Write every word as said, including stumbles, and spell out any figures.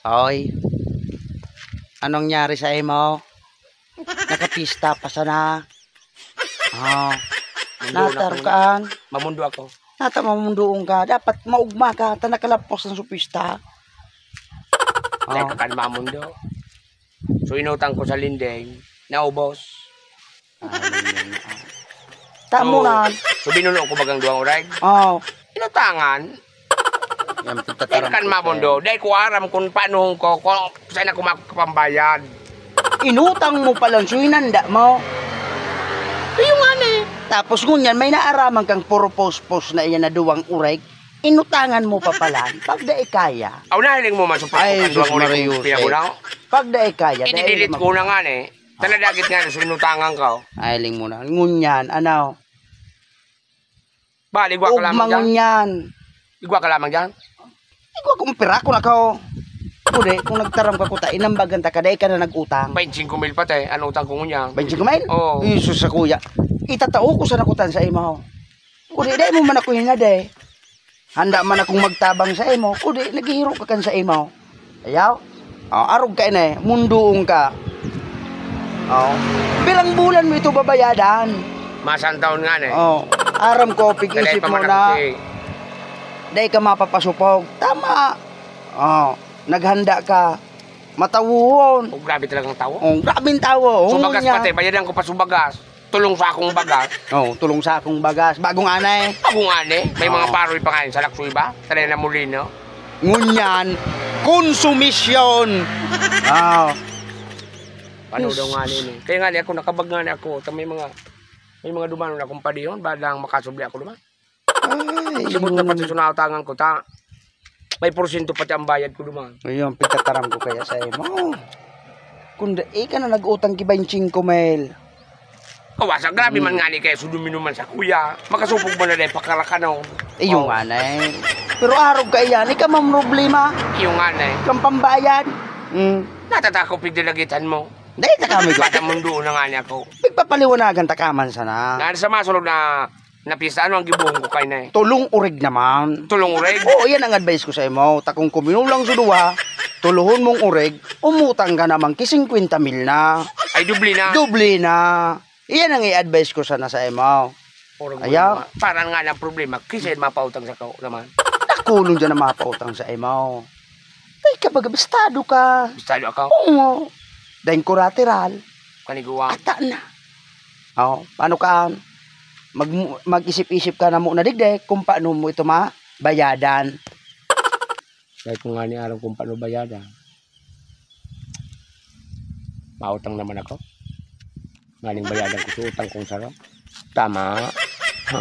Oy, anong nangyari sa imo? Nakapista pa sana? Oh, Mundo na natar ako. kaan? Mamundo ako. Nata mamundoon ka. Dapat maugma ka. Ta nakalapos ang supista. Dahil Oh, ka kan mamundo. So inutang ko sa lending, naubos. tamo na. So binuno ko bagang duwang oray. Oh, Inutangan. Yan, Dahil kan mamundo, dahil ko aram kung paano ko, kung saan ako makakapambayad. Inutang mo palang so hinanda mo. Ayun nga na eh. Tapos ngunyan, may naaraman kang purpose-pose na iyan na duwang uray. Inutangan mo pa pala. Pag dai kaya. Aw, nahiling mo man sa Ay, pagkukan Jesus duwang uray Maria kung Jose. Pinaguna. Pag dai kaya, dai Ididelete na ko na nga eh. Tanadagit nga na sa inutangan ka. Oh. Ay, ling mo na. Ngunyan, ano? Ba, igwa ka lamang Ugma dyan. Ngunyan. Igwa ka lamang dyan. Igwa kong pira ko na kao. Kudi, kung nagtaram ka kuta, inambagan ta ka, dai ka na nag-utang. Baintsingko mil pati, ano utang ko ngunyan? Baintsingko mil? Oo. Isus sa kuya. Itatao ko sana kutan sa imaw. Kudi, dai mo man ako hinade. Handa man akong magtabang sa imo. Kudi, naghihiro ka kan sa imaw. Ayaw? Oh, arog ka ini, mundoon ka. Oh. Bilang bulan mo ito babayadan. Masang taon nga eh. Oh, aram ko, Kaya pig-isip pa mo man na ako si... dai ka mapapasupog. Tama. Oh, naghanda ka. Matawon. Oh, grabe talagang tawo. Oh, grabing tawo. So Oh, bagas ngunyan. Pati, bayadan ko pa sa bagas. Tulong sa akong bagas. Oh, tulong sa akong bagas. Bagong anay. Ako nga ni, may mga Oh. paroy pa ngayon sa Laksoy ba? Sa na Molino. Ngunyan, konsumisyon. Oh. Paano daw nga ni? Kaya nga ni ako, nakabag nga ni ako. Ta may mga, may mga dumanon akong padihon, ba lang makasubli ako duman. Ay, Sabot na pati sa nautangan ko, ta may porsyento pati ang bayad ko duman. Ayun, pagkataram ko kaya sa imo. Kung da, ika na nag-utang ki baintsingko mil. Kawasa, grabe man nga ni kaya sudumin man sa kuya. Makasupog man na dahil pakalakanon. Iyo Oh. nga na eh. Pero arog ka iyan, ika man problema. Iyo nga na eh. Kang pambayad. Mm. Natatako pigdalagitan mo. Dahil na kami ko. Bata mundo na nga ni ako. Pigpapaliwanagan ta ka man sana. Nga sa masulog na, na pista, ano ang gibuhong ko kay na eh? Tulong urig naman. Tulong urig? Oo, yan ang advice ko sa imo. Takong kuminulang sa duwa, tuluhon mong urig, umutang ka naman ki singkwenta mil na. Ay, dubli na. Doble na. Iyan ang i-advise ko sana sa imo. Orog Ayaw. mo, parang nga ng problema, kasi mapautang sa kao naman. Nakulong dyan ang mapautang sa imo. Ay, kapag abistado ka. Bistado ako, Oo. Dahil collateral. Kaniguwa. Ata na. Oh, paano ka? Mag, mag-isip-isip ka na muna digde kung paano mo ito mabayadan. Dahil kung nga ni aram kung paano bayadan. Mautang naman ako. Nganing bayadan ko sa utang kong saro. Tama. Ha?